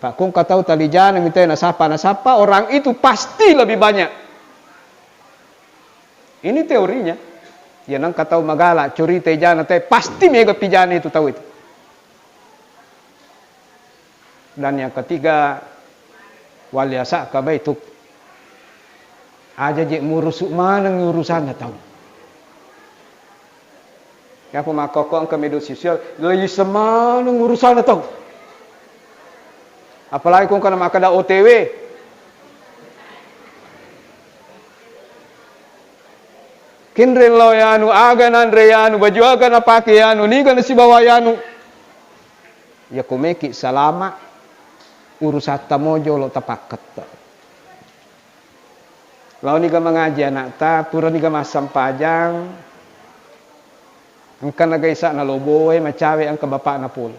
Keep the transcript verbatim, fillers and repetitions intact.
Pak, kong katau talijana mitai nasapa-nasapa, orang itu pasti lebih banyak. Ini teorinya. Ya, nang katau magala, curita ijana te, pasti mega pijana itu tau itu. Dan yang ketiga, waliasaka baituk. Aja je murusu maneng urusanna tau. Yako makkokko engka media sosial, lei semaneng urusanna tau. Apalagi kong kana makkeda O T W. Kenre lao yanu, aga nanre yanu, baju aga napake yanu, niga nasibawa yanu. Yako meki salama, urusatta mo jolo tapakketta. Laoniga mangaji anakta, puraniga massempajang, engka naga isa'na loboe, macawe engka bapakna pole.